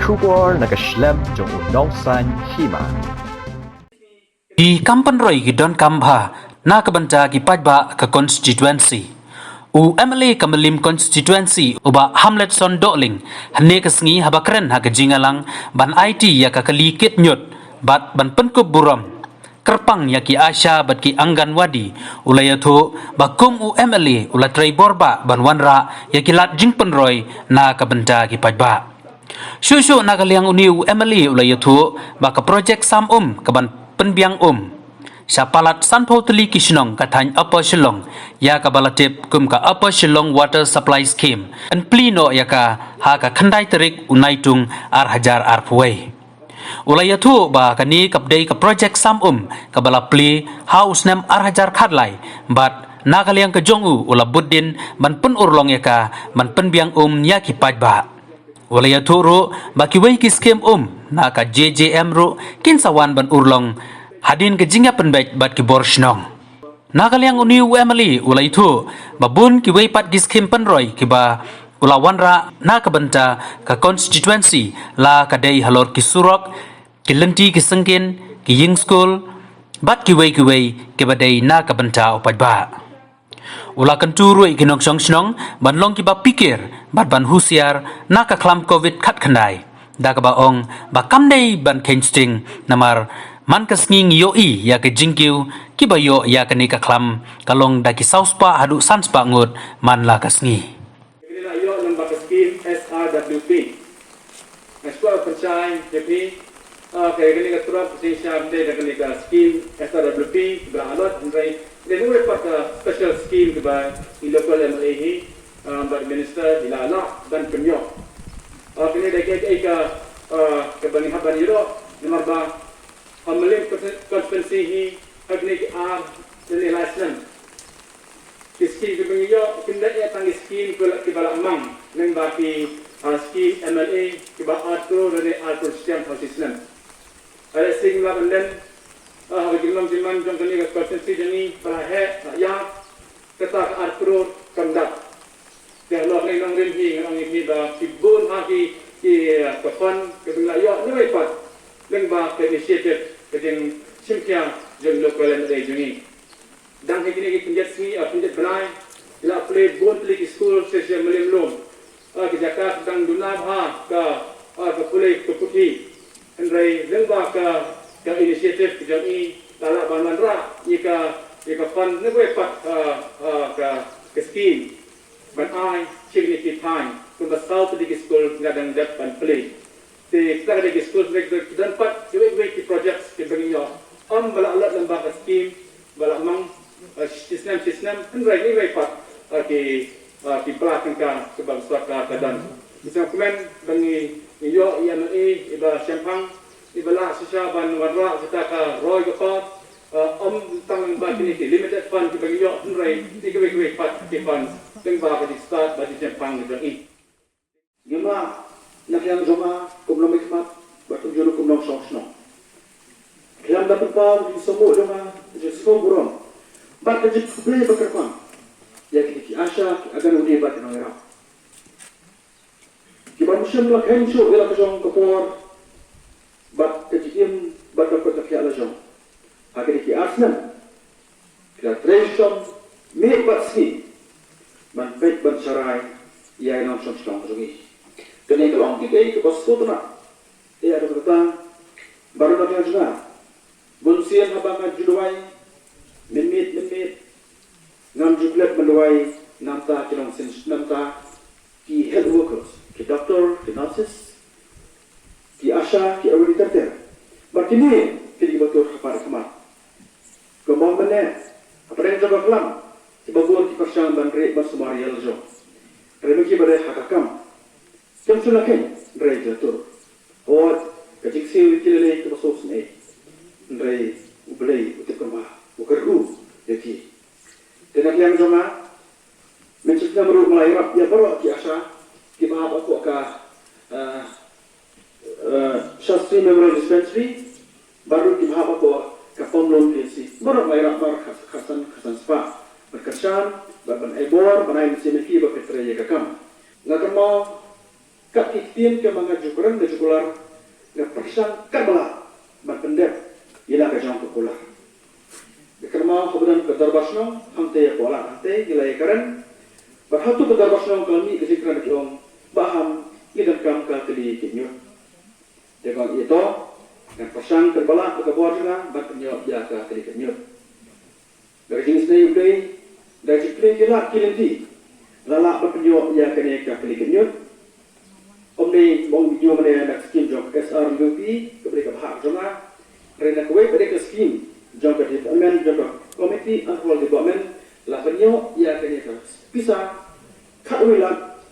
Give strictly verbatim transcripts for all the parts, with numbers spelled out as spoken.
Khubor na ka shlem jong u nongsan hima. Ki kam pynroi ki donkam bha na ka bynta ki paidbah ka constituency. U M L A ka Mylliem constituency u Bah Hamletson Dohling, hynne ka sngi haba kren ha ka jingïalang ban aiti ïa ka kali kit ñiut bad ban pynkup burom kyrpang ïa ki ASHA bad ki Anganwadi, u la ïathuh ba kum u M L A u la trei bor bha ban wanrah ïa ki lad jingpynroi na ka bynta ki paidbah. Shuh shuh na ka liang une u M L A u la ïathuh ba ka projek sam um ka ban pynbiang um sha palat sanphew tylli ki shnong ka thaiñ Upper Shillong, ïa kaba la tip kum ka Upper Shillong Water Supply Scheme, yn plie noh ïa ka ha ka khyndai tarik u Naitung ar hajar arphew wei. U la ïathuh ba kane ka dei ka projek sam um kaba la plie ha u snem ar hajar khatlai, bad na ka liang ka jong u u la bud dien ban pynurlong ïa ka ban pynbiang um ïa ki paidbah. U la ïathuh ruh ba kiwei ki skim um na ka J J M ruh kin sa wan ban urlong hadien ka jingïapynbeit bad ki bor shnong. Na ka liang une u M L A u la ïathuh ba bun kiwei pat ki skim pynroi kiba u la wanrah na ka bynta ka constituency, la ka dei halor ki surok, ki lynti ki syngkien, ki ïing skul bad kiwei kiwei kiba dei na ka bynta u paidbah. U la kyntu ruh ïa ki nongshong shnong ban long kiba phikir bad ban husiar na ka khlam covid khatkhyndai, da kaba ong ba kam dei ban kheiñ sting, namar man ka sngi ngi ïohi ïa ka jingkiew kiba ïoh ïa kane ka khlam ka long da ki saw spah haduh san spah ngut man la ka sngi. Kane la ïoh lyngba ka skim S R W P. Nga sngewbha pynshai ïa phi, ah, ka kane ka truck ka jingshisha dei da kane ka skim S R W P ba la allot, hynrei dei ruh pat ka special scheme kaba i local M L A hi, ah, bad minister i la lah ban pynïoh. Ah, kane dei ka, ka, ka, ah, kaba ngi hap ban ïoh namar ba ha Mylliem constituency hi ha kine ki ar lane lai snem ki skim kiba ngi ïoh kim dei tang ki skim kiba la, kiba la mang lyngba ki, ah, skim M L A kiba ar klur lane ar klur shiteng ha shi snem. Are sing la ban len, ah, haba ki long ki man jong kane ka constituency jong ngi ba la heh la ïap, kata ka ar klur kam dap. Te halor kane ka nongrim hi ngan ong ïa phi ba ki bun ha ki, ki, ah, ka fund kiba ngi la ïoh na wei pat lyngba ka initiative ka jingshim khia jong local M L A jong ngi. Dang ha kine ki khyndiat sngi, ah, khyndiat bnai, ki la plie bun tylli ki skul sha sha Mylliem Lum. Ah, ki jaka ki dang duna bha ka, ah, ka pule ka puthi. Hynrei lyngba ka, ka initiative ka jong i la lah ban wanrah ïa ka, ïa ka fund na wei pat, ah, ah, ka, ka scheme ban ai sha kine ki thaiñ kumba saw tylli ki skul nga dang dep ban plie. Te kita ka dei ki skul, ki don pat kiwei kiwei ki projects kiba ngi ïoh, ym ba la allot lyngba ka skim ba la mang, eh, shi snem shi snem, hynrei kiwei pat, eh, ki, eh, ki bla tyngka kiba ka sorkar ka don. Ngi sngewkmen ba ngi ïoh ïa i M L A iba shemphang, iba lah shisha ban wanrah kita ka roi ka par, eh, ym tang lyngba kine ki limited fund kiba ngi ïoh, hynrei kiwei kiwei pat ki fund lyngba ka jingstad bad jingshemphang ka jong i. Ngim lah na ka liang jong nga kum u nongmihkhmat bad kumjuh ruh kum u nongshong shnong, khlem da pynpaw ka jingsngewnguh jong nga, ka jingsngewnguh burom bad ka jingkhublei ba kyrpang ïa kine ki ASHA, ki Anganwadi bad ki nongïarap kiba ym shym la kheiñ shuh ïa la ka jong ka por bad ka jingim bad ka kut ka khiah la jong ha kine ki ar snem. Ki la trei shong miet bad sngi ban peit ban sharai ïa i nongshong shnong jong ngi. Kane ka long kaei kaba sngewtynnat ïa ka bynta baroh na ka jong nga. Bun sien haba nga ju duwai mynmiet mynmiet, ngam ju klet ban duwai namta ki nongsynshar, namta ki health workers, ki doctor, ki nurses, ki ASHA, ki Anganwadi ter ter. Bad kine ki dei kiba tur ha khmat khmat. Kumba mynne hapdeng jong ka khlam, kiba bun ki pyrshang ban rieh ban sumar ïa la jong. Hynrei ma kiba dei ha ka kam, kim shym la kheiñ, hynrei ki la tur. Hooid, ka jingsiew ïa ki la lei kaba sngewsynei, hynrei U Blei u tip kumba u kyrkhu ïa ki. Te na ka liang jong nga, mynshisnem ruh nga la ïarap ïa baroh ki ASHA kiba hap hapoh ka, eh, eh, Shastri Memorial Dispensary, baroh kiba hap hapoh ka Pomlun P H C, baroh nga la ïarap mar kha-, khatsan khatsan spah ban kyrshan bad ban ai bor ban ai mynsiem ïa ki ba kin trei ïa ka kam. Nga kynmaw Kat ki ktien kiba nga ju kren da ju kular, nga pyrshang katba lah ban pyndep ïa la ka jong ka kular. Nga kynmaw haba don ka dorbar shnong, hangta ïa ka Balang, hangta ïa la ïa kren. Bad hato ka dorbar shnong ka la mih ka jingkren, ki ong, Bah Ham, ngi donkam ka kali kynñiut. Te nga ong, ïa to, ngan pyrshang katba lah da ka bor jong nga ban pynïoh ïa ka kali kynñiut. Da ka jingisynei U Blei, da ka jingplie ki lad ki lynti, la lah ban pynïoh ïa kane ka kali kynñiut. Ym dei ba ong ïa u mane na ka skim jong ka S R W P, kaba dei ka bhah jong nga. Hynrei na kawei pat de ka skim jong ka department jong ka Community and Rural Development, la pynïoh ïa kane ka pisa khatwei lak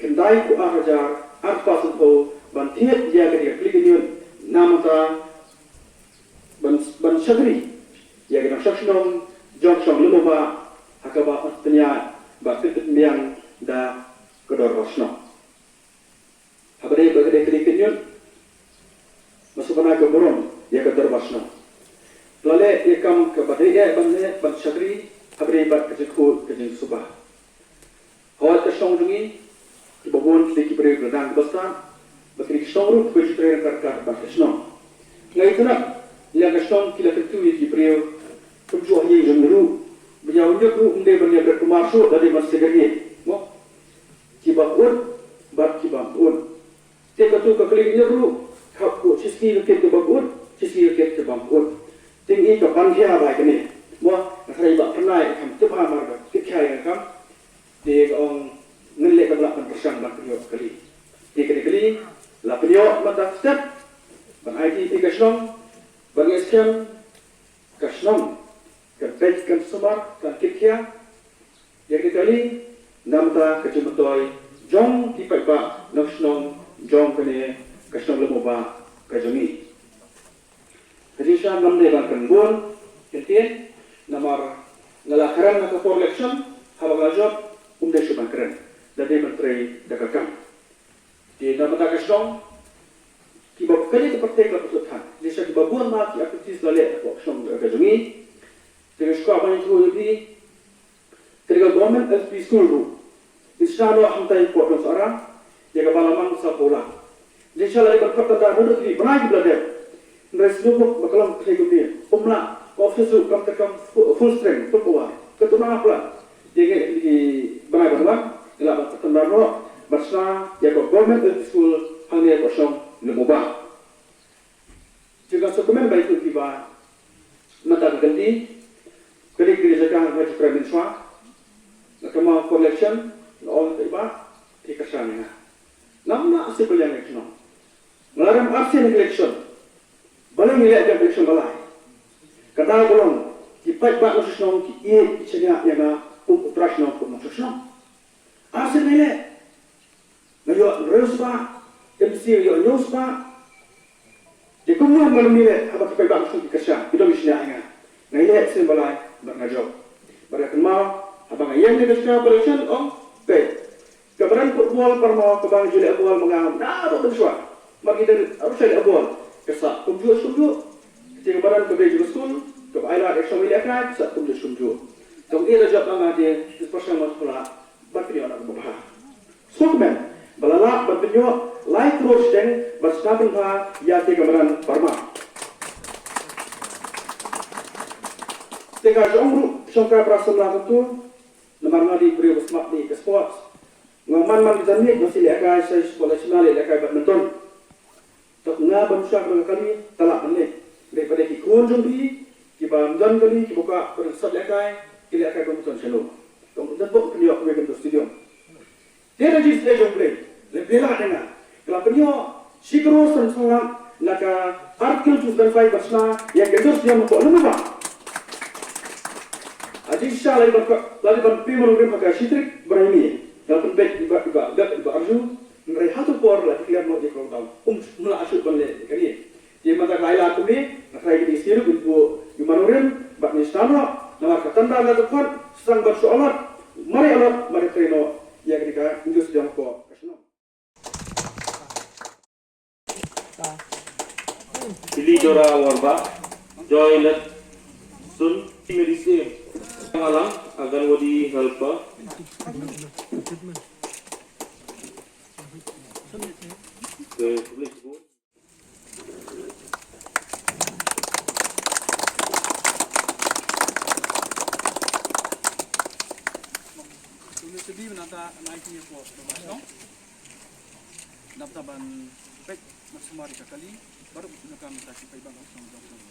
khyndai phew ar hajar arphew san phew ban thied ïa kane ka kali kynñiut, namar ta ban, ban shakri ïa ki nongshong shnong jong ka shnong Lum U Bah, ha kaba pynïaid bad pynbiang da ka dorbar shnong. Haba dei ba ka dei ka kali kynñiut, nga sngewbha ban ai ka burom ïa ka dorbar shnong. La leh ïa ka kam kaba dei eh ban leh, ban shakri haba dei bad ka jingkhuid ka jingsuba. Hooid, ka shnong jong ngi, kiba bun ki dei ki briew kiba dang kiba stad, bad ki dei ki shnong ruh kiba ju trei ryngkat ryngkat bad ka shnong. Nga ïathuh, ïa ka shnong ki la kyntu ïa ki briew kumjuh ha ïing jong ngi ruh, ba ïa u ñiuk ruh ym dei ban ïa bret kumar shuh, la dei ban segregate, mo? Kiba pyut bad kiba ym pyut. Te kato ka kali kynñiut ruh, hap ko shisngi ka kit kaba pyut, shisngi ka kit kaba ym pyut. Te ngi ka ban khia bai kane, mo? Nga tharai ba pynai ka kam tip hamar ka kit khia ïa ka kam. Te ka ong, ngin leh kaba lah ban pyrshang ban pynïoh kali. Te kane kali la pynïoh mynta step ban ai ïa ka shnong, ban ïa skhem ka shnong kan peit, kan sumar, kan kit khia ïa kane kali, namar ka jingmyntoi jong ki paidbah nongshong shnong jong kane ka shnong Lum U Bah ka jong ngi. Ka jingshisha ngam dei ban kren bun kyntien, namar nga la kren ha ka por election, haba nga la jop, ym dei shuh ban kren, la dei ban trei da ka kam. Te na ka bynta ka shnong, kiba kane ka pyrthei ka pyrthei than, jingshisha kiba bun ma ki activities la leh hapoh ka shnong ka jong ngi. Te nga sngewbha ban ïathuh ïa phi, ka dei ka Government L P School ruh, ngi shna noh hangtai hapoh Dong Sohra, ïa kaba la mang sawphew lak. Jingshisha la dei ban khot tender naduh ki bnai kiba la dep. Hynrei sngewbha ba ka long ka thei kumne, ym lah, ka office ruh kam ka kam fu-, full strength, full power. Ka tuna pla. Ïa ngi ki bnai ban wan, ngi lah ban khot tender noh ban shna ïa ka Government L P School hangne hapoh shnong Lum U Bah. Te nga sngewkmen ba ïa phi ba mynta ka kynti, ka dei ka jaka nga ju kren mynshuwa. Nga kynmaw por election, nga ong ïa ka paidbah, ki kyrshan ïa nga. Ngam lah shuh ban ïeng ïa ka shnong. Nga la rem arsien ha ka election. Balei ngi leh ïa ka election ba lai? Ka daw ka long, ki paidbah nongshong shnong ki ïeit ki shaniah ïa nga kum u trai shnong, kum u nongshong shnong. Arsien ngi leh. Nga ïoh hynriew spah, M C ïoh hynñiew spah. Te kumno nga lum ïaleh haba ki paidbah nongshong shnong ki kyrshan, ki dang shaniah ïa nga. Nga ïaleh sien ba lai bad nga jop. Bad nga kynmaw haba nga ïeng ha ka jaka por election, ong, peit, ka badan football Parma kaba nga ju leh ball ma nga naduh mynshuwa. Mar ki dang arphew shai leh ball, ka sah kumjuh kumjuh. Te ka badan kaba dei jong ka skul kaba ai lad ïa ka shong ïalehkai, ka sah kumjuh kumjuh. Te ïa la jop ma nga te, te pyrshang ma nga ban pynïoh na kaba bha. Sngewkmen ba la lah ban pynïoh lai klur shiteng ban sdang pynbha ïa te ka madan Parma. Te ka jong ruh shong ka pra samla ka tu. Namar nga dei briew ba smat ïa ka sports. Nga man man ka janmiet nga shu lehkai, sa sport national, lehkai badminton. Tok nga bym shah ka kali, ka lah ban leh. Dei pat ki khun jong phi kiba ym don kali, kiba kwah ban sot lehkai, ki lehkai badminton shano. Tok don bok pynïoh kawei ka indoor stadium. Te da jingsngew jong U Blei, la pynlong ïa nga, ka la pynïoh shi klur san spah lak na ka Article two seven five ban shna ïa ka indoor stadium hapoh Lum U Bah. Ha jingshisha la dei ban, la dei ban plie mawnongrim ha ka shi tarik bnai May. Ka la pynbeit iba, iba, iba, iba arju, hynrei ha tu por la declare noh ïa ka lockdown. Um, ym lah shuh ban leh ïa kane. Te mynta ka la ai lad kumne, nga tharai kine ki sngi ruh ngin buh ïa u mawnongrim bad ngin sdang noh, namar ka tender la dep khot, sdang ban shu allot, mar allot, mar trei noh ïa kane ka indoor stadium hapoh ka shnong. Ili Jora Warbah, Joy Letsun, Mary Sim, Alang, Anganwadi Helper. Dap ta ban peit, ban sumar ïa ka kali, baroh ki nongkam ta ki peit ban ong song jong song.